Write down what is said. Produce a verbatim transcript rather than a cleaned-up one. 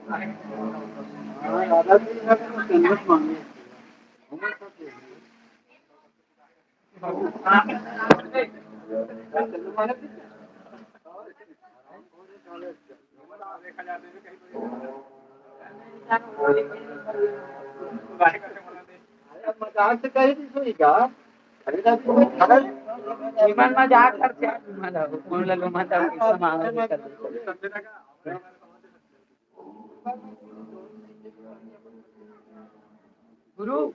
हाँ, दादाजी यहाँ पे तो संगत मांगे। मजाक से कही थी सुई का। अरे ना, तू खबर। विमान मजाक करते हैं, विमान, विमान, विमान, विमान। गुरु।